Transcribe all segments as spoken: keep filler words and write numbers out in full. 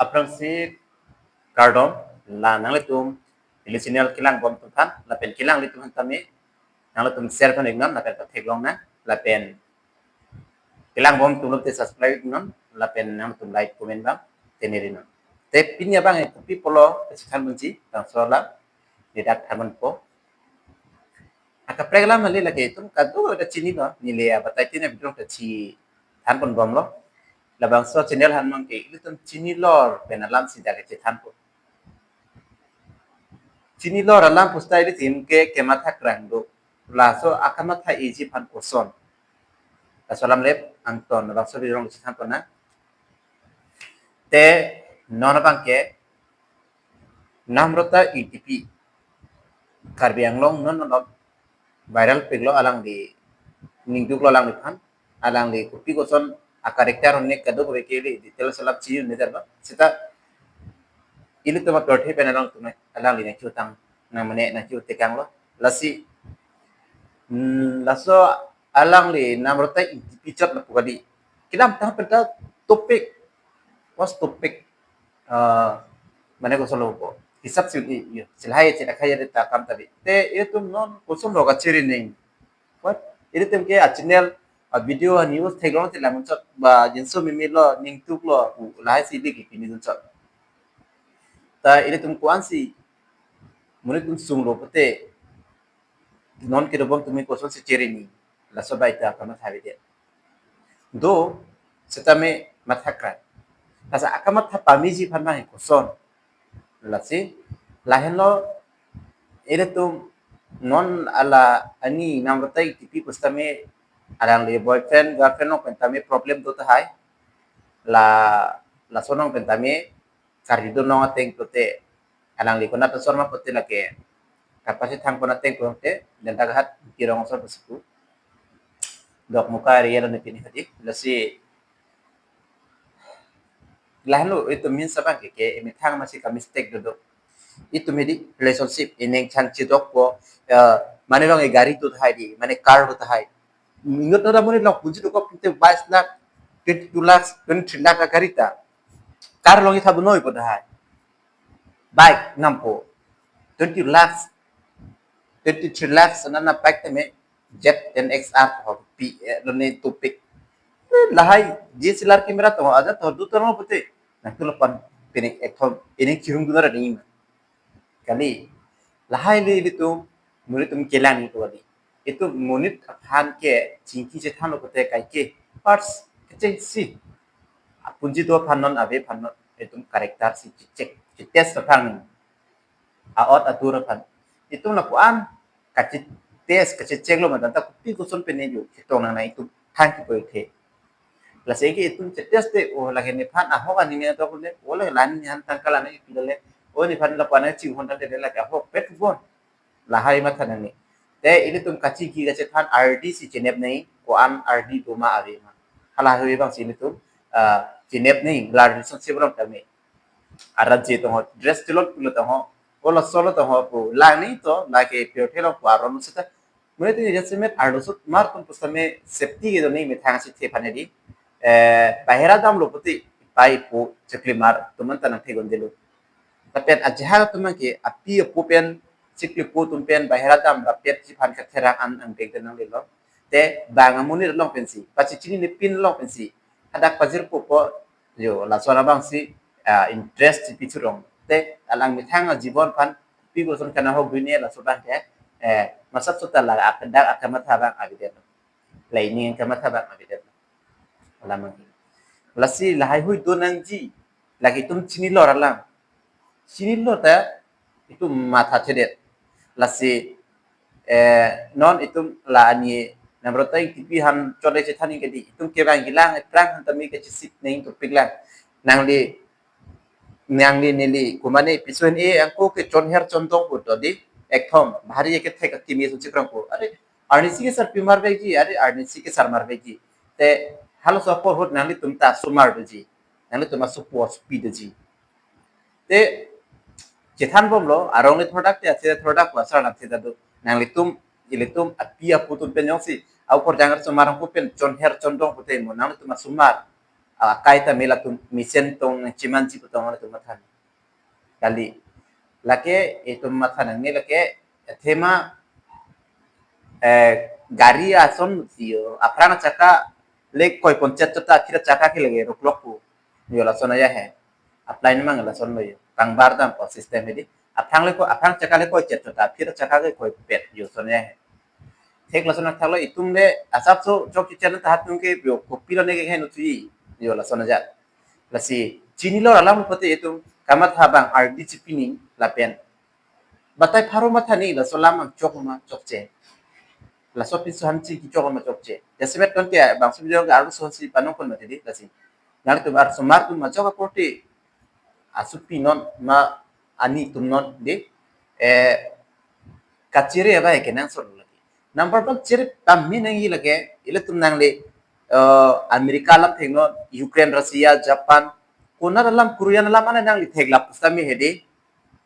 Aphrangsi kardom, la nanglitum ili channel kelang bom atum aphan lapen kelang ilitum aphan tame nanglitum share phan iknon lapen pathek long na, lapen kelang bom atum lote subscribe non lapen nanglitum like comment bang teneri non. Te pini abang e kopi pulo kachethan ponji bangso alam nedak than ponpo. Akaprek alam kali, lake itum kadokave ta chinilo, neli abatai tin abidrong ta chethan pon bomlo. Labangso channel aphan mang ke ilitum chinilor pen alam si dak chethan pon. Chinilor alam pusita ilitum ke kematha krang do. Laso akamatha eji aphan koson, laso alam le angton labangso abidrong chethan pon nang. Te non abang ke Namrata Ingtipi, Karbi Anglong non non viral piklo, alangli ningduklo alangliphan, alangli kopi koson a-character hone kadokave ke ili details alam chi-un-e jar ba. Seta ilitum atorthe pen alangtum alangli nangchotang nang mane nangchotekanglo. Lasi, mm, laso alangli Namrata Ingtipi chot lapu kali. Kedamtang pen ta topik, was topik, ah, mane koson lo po. Hisap si i, i, si lahai si lahai ta kam ta bi. Te itum non koson lo kachiri ning. What? Ilitum ke a-channel, a-video, a-news theklong te lamun chot ba jinso mimi lo, ningduklo, u lahai si ili ke pini dun chot. Ta ilitum ko-an si monit atum sunglo pute non kedobom tumi koson si chiri ni, laso bai ta kamatha avedet. Do, setame matha krai. Lasi akamatha pameji aphan mang koson. Lasi, lahenlo ilitum non ala ani Namrata Ingtipi pusitame alangli boyfriend girlfriend along pen tame problem do tahai. La, laso along pen tame karjudun long ateng pute, alangli konat asor ma pute lake kapasi thang konat ateng pute, Dentaghat Kirong asor pusipu, Dokmoka area lo ne pini hadi. Lasi lahenlo itum min sabang ke, ke imethang masi ka-mistake dodo. Itum hedi relationship ining chan chidok po, eh, mane long e gari do tahai di, mane car do tahai. Ingot nada monit long punji dokok pute bais lakh, twenty-two lakhs, twenty-three lakh a-gari ta. Car long itha bunoi po tahai. Bike nampo. Twenty lakhs, twenty-three lakhs anana bike tame Z ten X R ho pi, eh, lo ne topik. Eh, lahai D S L R camera to aja to do to pute. Nangtum lapu-an pini ekthom ini kirung duna ra ding. Kali lahai le ilitum monit atum kelang ni to kali. Itum monit aphan ke chingki chethanlo pute kaike. First kechengsi apunji do aphan non, ave aphan non, itum character si check, che-test aphan, a-ot atur aphan. Itum lapu-an kache-test, kache-check lo matan ta kopi koson pen ne jo chetong nang nang itum thang kipu-e the. Lasi ke itum che-test te, o lake nephan ahok aning atok le, o lake la nephan tangka la nangpi le, o nephan lapu-an chinghon tangte lake ahok pet bon. Lahai matha nang ni. Te ilitum kachingki kachethan ardi si chinep nang, ko-an ardi do ma ave ma. Halahei abang si ilitum, ah, chinep nang, la relationship along tame. Arat je tong ho, dress chilon pulo tong ho, o laso lo tong ho pu lang ni to, lake pirthe along pu aron seta. Mane tini jasemet arlo sut mar tum pusitame safety kedo ni methang si the aphan hedi. Eh, bahira damlo pute pai po chiklimar atum anta nangthegon detlo. Lapen ajahak atum ke api apo pen, chikli apo atum pen bahira dam rapet si aphan katherang an angdeng tenang lelo. Te bang amonit along pensi, pachichinine pin along pensi, hadak pajirpo po, jo, laso labang si, ah, interest si pichurong. Te alang methang ajibon aphan pi koson kana ho gune laso abang ke, eh, masap sota la ak-, dak akamatha abang abidet. La ini kamatha abang abidet. Alam lasi lahai hui do nangji, lake itum chinilo alam. Chinilo ta itum mathathedet. Lasi, eh, non itum la ani Namrata Ingtipi aphan chole chethan nang kedi, itum kevang kelang aphrang aphan tame kachesik nang topik lang. Nangli, nangli neli kumane pisun e angko ke chonher chondong pu to di, ekthom bhari ke thek akimi sun chikrang pu. Are, arnisi ke sarpi marveji, are, arnisi ke sar marveji. Te halaso apor ahut nanglitum ta sumar doji. Nanglitum asopo asopi doji. Te chethan bomlo, arong le thordak te, athe thordak ko asar nang theda do. Nanglitum, ilitum api apo atum pen jongsi, au korjang sumar ko pen chonher chondong pute mo, nanglitum asumar. akai ta mela tum mesen tong chiman chi putong ala tum mathan. Kali. Lake itum mathan nang ne lake athema, eh, gari ason tiyo, aphrang chaka le koi ponchet chota aphira chaka ke lage roklok pu. Yo lason aja he. Apply namang lason lo yo. Kangbar dam po system hedi. Aphrang le ko, aphrang chaka le koi chet chota aphira chaka ke koi pet yo son aja he. Thek lason athak lo itum le asap so chok chichen tahat tum ke yo kopilo ne ke hen utui yo lason aja. Lasi chinilo alam pute itum kamatha bang ardi chipini lapen batai pharo mathani laso lam ang chok ma chokche. Laso pinso hanchi ki chok ma chokche. Jasemet konke bangso video ke arloso hanchi panong kon mati di lasi. Nang tum arloso mar tum ma chok aporti. Asopi non ma ani tum non di. Eh, kachere abai ke nang son lagi. Number one chere pami nangji lake, ilitum nangle, eh, America alam theknon, Ukraine, Russia, Japan, konat alam, Korean alam ana nangli thek lapu sami hedi,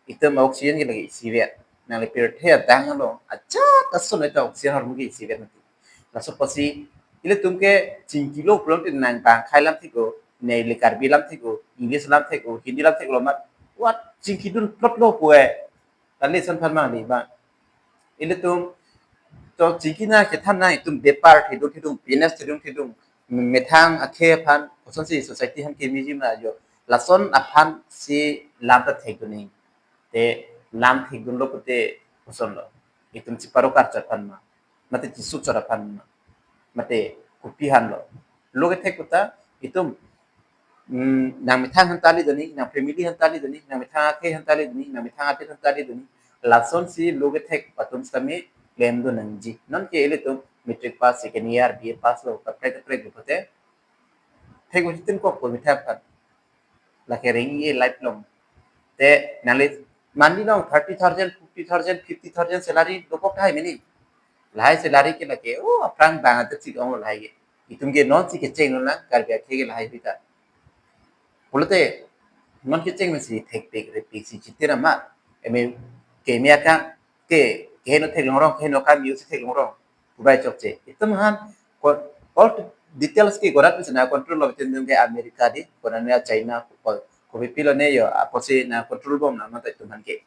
itum oxygen ke lagi isivet. Nangli pirthe adang lo, ajat ason ita oxygen hormu ke isivet mati. Laso apotsi, ilitum ke chingkilo pulote nang bang khai alam theklo, neli Karbi alam theklo, English alam theklo, Hindi alam theklo mat, what chingkidun plot lo pu eh. Kali son aphan mangli ba. Ilitum to chingki na kethan na itum bepar thedung thedung, business thedung thedung, methang akhei aphan, kosonsi society aphan kemiji ma jo. Lason aphansi lam ta thekdun nang. Te lam thekdunlo pute koson lo. Itum chiparo karcha aphan ma. Mate chisuk chora aphan ma. Mate kopi aphan lo. Lo kethek puta itum, mm, nang methang aphan ta lidun nang, nang family aphan ta lidun nang, nang methang akhei aphan ta lidun nang, nang methang adet aphan ta lidun nang. Lasonsi lo kethek atum sami klemdun nangji. Non ke ilitum matric pass, second year, B A pass lo, kaprek kaprek lo pute. Thek ujitin kok ko methang aphan. Lake ring e life long. Te nangli mandi long thirty thousand, forty thousand, fifty thousand salary dokok tahai mini. Lahai salary ke lake, oh, aphrang bang adet si ong lahai ke. Itum ke non si kecheng lo na, Karbi akhei ke lahai pita. Pulote, non kecheng mesi thekpik repik si chitir ama. Eme, keme akam, ke, keheno theklong rong, keheno akam yo si theklong rong. Pubai chokche. Itum aphan, ko-, all details ke gorat mesi na control lo itum ke America di, konane China, ko-, kopipilo ne yo, apotsi na control bom na mata itum aphan ke.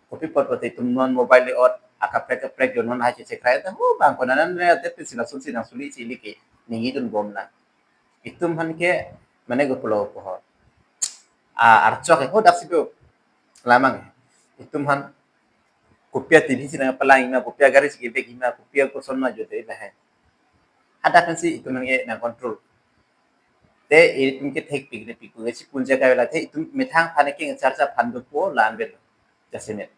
Kopi apot apot itum non mobile le ot, akaprek kaprek yo non hai chekrai ta, ho bang konane ne adet pensi lasonsi nang suli si ili ke, ningidun bom na. Itum aphan ke, mane go pulo pohor. A, archok ho daksi do. Lamang. Itum aphan kopi a T V si nangpalang ima, kopi a gari si kebek ima, kopi a koson ma jote lahai. Hadak aphansi itum aphan ke nang control. Te itum ke thekpik repik pu si punja kavela te itum methang aphan ke charcha aphan dopo la anbet. Jasemet.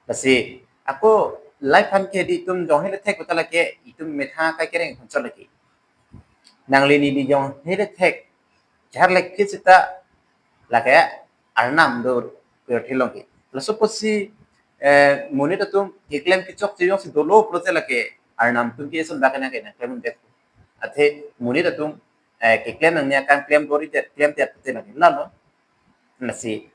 Lasi ako life aphan ke di itum jong hele thek kota lake itum methang akai kereng aphan chot lake. Nangli neli jong hele thek. Char lake sita lake arnam do pirthe along ke. Laso apotsi, eh, monit atum keklem kechokche jongsi dolo pulote lake arnam atum ke eson bak nang ke nang klem dek. Athe monit atum, eh, keklem nangji akam klem dori det, klem det pute lake. Lalo. Lasi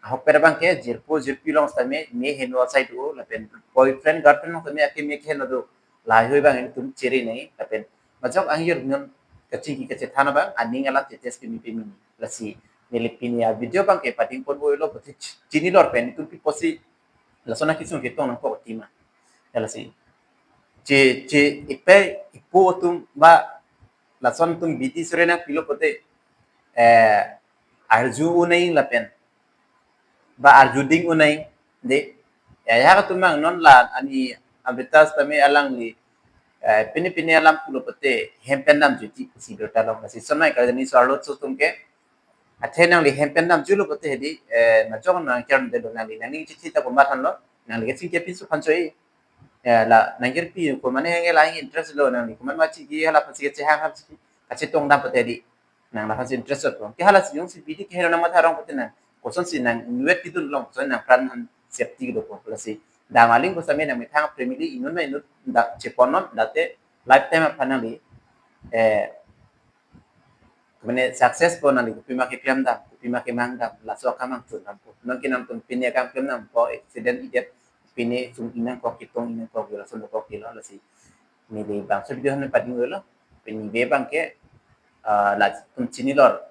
ahokpet abang ke jirpo jirpi along sitame me heno asai do, lapen boyfriend girlfriend along sitame ake me keheno do. Lahai hui abang itum chere nangji, lapen majok angjir non kachingki kachethan abang aning alam cheches kimi pimi. Lasi neli pini a video abang ke pading ponvoilo pute chi-, chinilor pen itum pi apotsi lason akesung ketong nangkok tima. Ya lasi. Che, che, ipe, ipo atum ba lason atum bidi sore nangpilo pute, eh, arju un-e lapen. Ba arju ding un-e, de. Ya, ya atum abang non la, ani Amrita sitame alangli, eh, pini pini alam pulo pute, hem pen damjuji pusi berta long. Lasi sonai ka ni so arlo so atum ke, athe nangli hem pen damjulo pute hedi, eh, majok nang kern de lo nangli, nangli chithi ta komat aphan lo, nangli kachingki apinso aphan choi. Eh, la, nang kirpi ko mane henge la henge interest lo nangli, komat ma chingki hala aphansi kachehang aphansi, kachetong dam pute hedi. Nang la aphansi interest lo. Ke halasi jongsi bidi keheno nang matha rong pute nang, kosonsi nang nuet kidun long, kosonsi nang pran aphan safety do ko, lasi. Dam aling ko sitame nang methang family inut ma inut da chepon non, date lifetime aphan nangli, eh, mane success po nangli, kopima keklem dam, kopima kemang dam, laso akam angchun dampo. Non ke nangtum pini akam klem dampo, accident idet, pini sung inang kok kitong inang kok yo lason kok kilo lasi. Neli bangso video aphan pading lo, pini be abang ke, ah, latum chinilor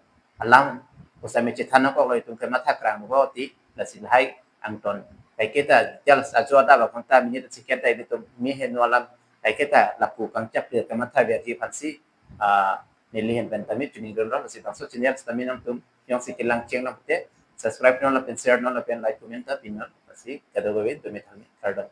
alam pusitame chethan nangkoklo, itum kematha krang bo ti, lasi lahai angton kaiketa details ajo adap aphanta minit si keta ilitum meheno alam kaiketa lapu kangchap le kematha verji aphansi, ah, neli ahin pen tame chinidunlo, lasi bangso channel sitame nangtum jongsi kelang cheng lang te subscribe non lapen share non lapen like comment ta pinon, lasi kadokave tumi thangni kardom.